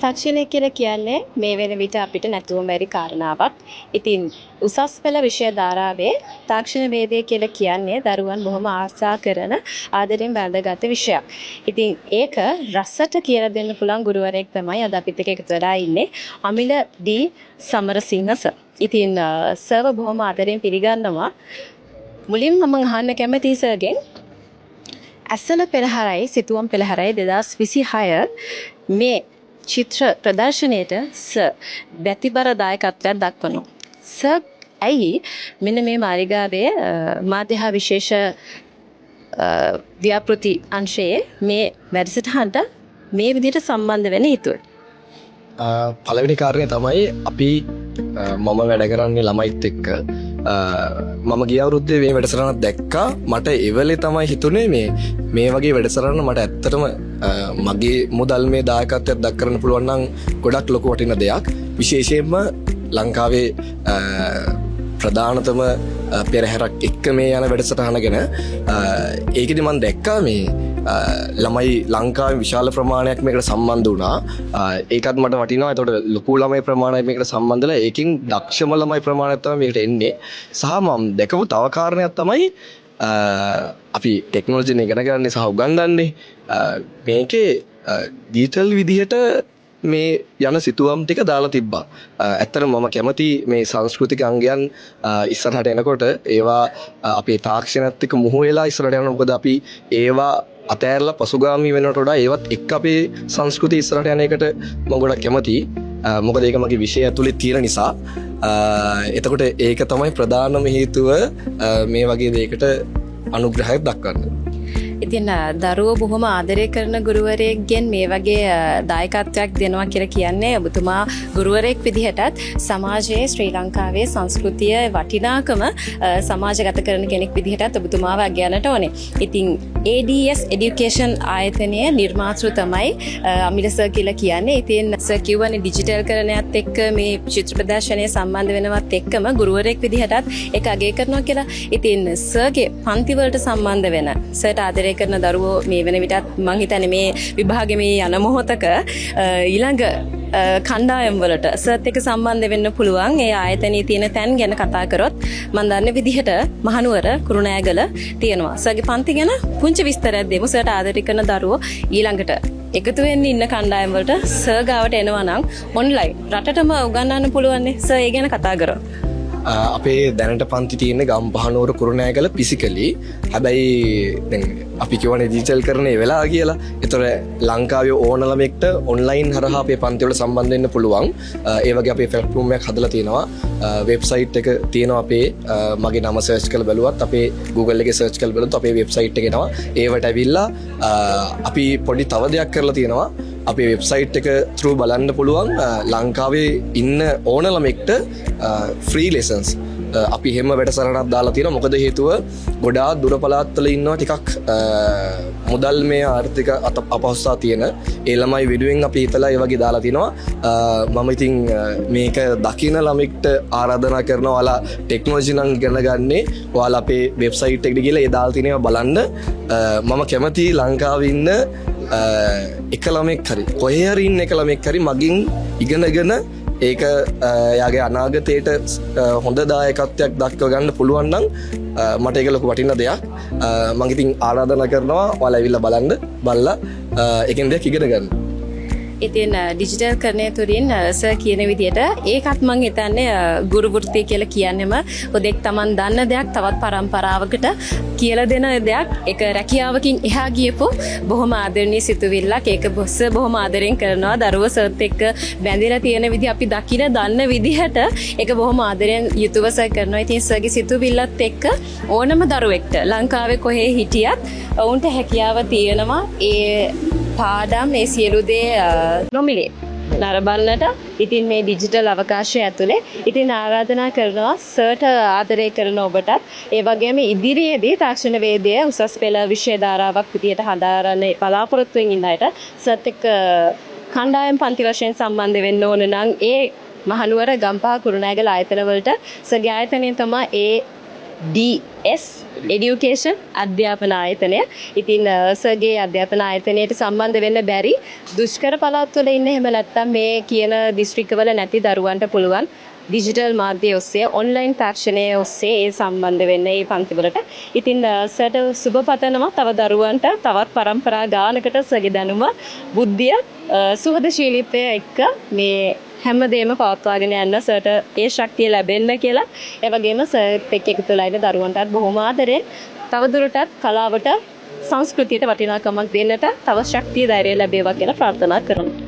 තාක්ෂණය කියලා කියන්නේ මේ වෙන විට අපිට නැතුවම බැරි කාරණාවක්. ඉතින් උසස් පෙළ විෂය ධාරාවේ තාක්ෂණ වේදය කියලා කියන්නේ දරුවන් බොහොම ආසා කරන, ආදරෙන් වැළඳගත් විෂයක්. ඉතින් ඒක රසට කියලා දෙන්න පුළුවන් ගුරුවරයෙක් තමයි අද අපිත් එක්ක එකතු වෙලා ඉන්නේ, අමිල ඩී සමරසිංහ සර්. ඉතින් සර්ව බොහොම ආදරෙන් පිළිගන්නවා. මුලින්ම මම අහන්න කැමතියි සර්ගෙන්, ඇසළ පෙරහරයි සිතුවම් පෙරහරයි 2026 මේ චිත්‍ර ප්‍රදර්ශනයට සර් බැතිබර දායකත්වයක් දක්වනවා. සර්, ඇයි මෙන්න මේ මාලිගාවේ මාධ්‍ය හා විශේෂ ව්‍යාපෘති අංශයේ මේ වැඩසටහනට මේ විදිහට සම්බන්ධ වෙන්න හිතුවේ? පළවෙනි කාරණය තමයි අපි මම වැඩ කරන්නේ ළමයිත් එක්ක. මම ගිය අවුරුද්දේ මේ වැඩසටහනක් දැක්කා. මට ඒ වෙලේ තමයි හිතුනේ මේ මේ වගේ වැඩසටහන මට ඇත්තටම මගේ මුදල් මේ දායකත්වයක් දක්වන්න පුළුවන් නම් ගොඩක් ලොකු වටින දෙයක්. විශේෂයෙන්ම ලංකාවේ ප්‍රධානතම පෙරහැරක් එක්ක මේ යන වැඩසටහන ගැන. ඒකෙදි මම දැක්කා මේ ළමයි ලංකාවේ විශාල ප්‍රමාණයක් මේකට සම්බන්ධ වුණා. ඒකත් මට වටිනවා. එතකොට ලොකු ළමයි ප්‍රමාණයක් මේකට සම්බන්ධ වෙලා, ඒකෙන් දක්ෂම ළමයි ප්‍රමාණයක් තමයි මේකට එන්නේ. සහ මම දැකපු තව කාරණයක් තමයි, අපි ටෙක්නොලොජි ඉගෙන ගන්නේ සහ උගන්වන්නේ. මේකේ ඩිජිටල් විදිහට මේ යන සිතුවම් ටික දාලා තිබ්බා. ඇත්තටම මම කැමති මේ සංස්කෘතික අංගයන් ඉස්සරහට එනකොට ඒවා අපේ තාක්ෂණයත් එක්ක මුහු වෙලා ඉස්සරහට යනවා. මොකද අපි ඒවා අතෑරලා පසුගාමී වෙනවට වඩා ඒවත් එක්ක අපේ සංස්කෘතිය ඉස්සරහට යන එකට මම ගොඩක් කැමතියි. මොකද ඒක මගේ විෂය ඇතුලේ තියෙන නිසා. එතකොට ඒක තමයි ප්‍රධානම හේතුව මේ වගේ දෙයකට අනුග්‍රහයක් දක්වන්න. ඉතින් දරුවෝ බොහොම ආදරය කරන ගුරුවරයෙක්ගෙන් මේ වගේ දායකත්වයක් දෙනවා කියලා කියන්නේ, ඔබතුමා ගුරුවරයෙක් විදිහටත් සමාජයේ ශ්‍රී ලංකාවේ සංස්කෘතිය වටිනාකම සමාජගත කරන කෙනෙක් විදිහටත් ඔබතුමාව අගයන්නට ඕනේ. ඉතින් ADS Education ආයතනය නිර්මාතෘ තමයි අමිල සර් කියලා කියන්නේ. ඉතින් සර් කිව්වනේ ඩිජිටල් කරණයත් එක්ක මේ චිත්‍ර ප්‍රදර්ශනය සම්බන්ධ වෙනවත් එක්කම ගුරුවරයෙක් විදිහටත් ඒක අගය කරනවා කියලා. ඉතින් සර්ගේ පන්ති වලට සම්බන්ධ වෙන, සර්ට ආදරය කරන දරුවෝ මේ වෙන විටත් මං හිතන්නේ මේ විභාගෙ මේ යන මොහොතක ඊළඟ කණ්ඩායම් වලට සර්ත් එක්ක සම්බන්ධ වෙන්න පුළුවන්. ඒ ආයතනයේ තියෙන තැන් ගැන කතා කරොත්, මං දන්න විදිහට මහනුවර, කුරුණෑගල තියෙනවා. සර්ගේ පන්ති ගැන පුංචි විස්තරයක් දෙමු. සර්ට ආදරය කරන දරුවෝ ඊළඟට එකතු වෙන්න ඉන්න කණ්ඩායම් වලට සර් ගාවට එනවා නම් ඔන්ලයින් රටටම උගන්වන්න පුළුවන් නේ. සර්, ඒ ගැන කතා කරමු. අපේ දැනට පන්ති තියෙන්නේ ගම්පහ, නුවර, කුරුණෑගල ෆිසිකලි. හැබැයි දැන් අපි කියවනේ ඩිජිටල් කරන්නේ වෙලා කියලා. ඒතර ලංකාවේ ඕන ළමෙක්ට ඔන්ලයින් හරහා අපේ පන්ති වලට සම්බන්ධ වෙන්න පුළුවන්. ඒ වගේ අපේ ප්ලැට්ෆෝම් එකක් හදලා තියෙනවා. වෙබ්සයිට් එක තියෙනවා අපේ. මගේ නම සර්ච් කරලා බැලුවත්, අපේ Google එකේ සර්ච් කරලා බැලුවත් අපේ වෙබ්සයිට් එක එනවා. ඒවට ඇවිල්ලා අපි පොඩි තව දෙයක් කරලා තියෙනවා. අපේ වෙබ්සයිට් එක through බලන්න පුළුවන් ලංකාවේ ඉන්න ඕන ළමෙක්ට ෆ්‍රී ලෙසන්ස්. අපි එහෙම වැඩසටහනක් දාලා තියෙනවා. මොකද හේතුව ගොඩාක් දුර පළාත්වල ඉන්නවා ටිකක් මුදල් මේ ආර්ථික අපහසුතා තියෙන ඒ ළමයි වෙනුවෙන් අපි හිතලා ඒ වගේ දාලා තිනවා. මම ඉතින් මේක දකින ළමෙක්ට ආරාධනා කරනවා, ඔයාලා ටෙක්නොලොජි නම් ඉගෙන ගන්නේ, ඔයාලා අපේ වෙබ්සයිට් එකට ගිහලා ඒ දාලා තියෙන ඒවා බලන්න. මම කැමති ලංකාවේ ඉන්න එක ළමෙක් හරි, කොහේ හරි ඉන්න එක ළමෙක් හරි මගින් ඉගෙනගෙන ඒක එයාගේ අනාගතයට හොඳ දායකත්වයක් දක්ව ගන්න පුළුවන් නම් මට ඒක ලොකු වටින දෙයක්. මං ඉතින් ආරාධනා කරනවා ඔයාලා ඇවිල්ලා බලන්න, බලලා ඒකෙන් දෙයක් ඉගෙන ගන්න. ඉතින් ඩිජිටල් කරණය තුළින් සර් කියන විදිහට ඒකත් මං හිතන්නේ ගුරු වෘත්තිය කියලා කියන්නෙම හුදෙක් තමන් දන්න දෙයක් තවත් පරම්පරාවකට කියලා දෙන දෙයක්. ඒක රැකියාවකින් එහා ගියපු බොහොම ආදරණීය සිතුවිල්ලක්. ඒක සර් බොහොම ආදරෙන් කරනවා. දරුවෝ සර්ත් එක්ක බැඳිලා තියෙන විදිහ අපි දකින දන්න විදිහට ඒක බොහොම ආදරෙන් යුතුව සර් කරනවා. ඉතින් සර්ගේ සිතුවිල්ලත් එක්ක ඕනම දරුවෙක්ට ලංකාවේ කොහේ හිටියත් ඔවුන්ට හැකියාව තියෙනවා ඒ පාඩම්, මේ සියලු දේ නොමිලේ නරඹන්නට. ඉතින් මේ ඩිජිටල් අවකාශය ඇතුලේ ඉතින් ආරාධනා කරනවා සර්ට ආදරය කරන ඔබටත්, ඒ වගේම ඉදිරියේදී තාක්ෂණ වේදය උසස් පෙළ විෂය ධාරාවක් විදියට හදාරන්න බලාපොරොත්තුවෙන් ඉන්න අයට සර්ත් එක්ක කණ්ඩායම් පන්ති වශයෙන් සම්බන්ධ වෙන්න ඕන නම් ඒ මහනුවර, ගම්පහ, කුරුණෑගල ආයතන වලට සර්ගේ ආයතනය තමයි ඒ DS Education අධ්‍යාපන ආයතනය. ඉතින් සර්ගේ අධ්‍යාපන ආයතනයට සම්බන්ධ වෙන්න බැරි දුෂ්කර පළාත්වල ඉන්න, එහෙම නැත්නම් මේ කියන දිස්ත්‍රික්කවල නැති දරුවන්ට පුළුවන් ඩිජිටල් මාධ්‍ය ඔස්සේ, ඔන්ලයින් තාක්ෂණය ඔස්සේ ඒ සම්බන්ධ වෙන්න ඒ පන්තිවලට. ඉතින් සර්ට සුබ පතනවා. තව දරුවන්ට තවත් පරම්පරා ගානකට සර්ගේ දැනුම, බුද්ධිය, සුහදශීලීත්වය එක්ක මේ හැමදේම පවත්වාගෙන යන්න සර්ට ඒ ශක්තිය ලැබෙන්න කියලා. ඒ වගේම සර්ත් එක්ක එකතු වෙලා ඉන්න දරුවන්ටත් බොහොම ආදරෙන් තවදුරටත් කලාවට, සංස්කෘතියට වටිනාකමක් දෙන්නට තව ශක්තිය, ධෛර්යය ලැබේවා කියලා ප්‍රාර්ථනා කරනවා.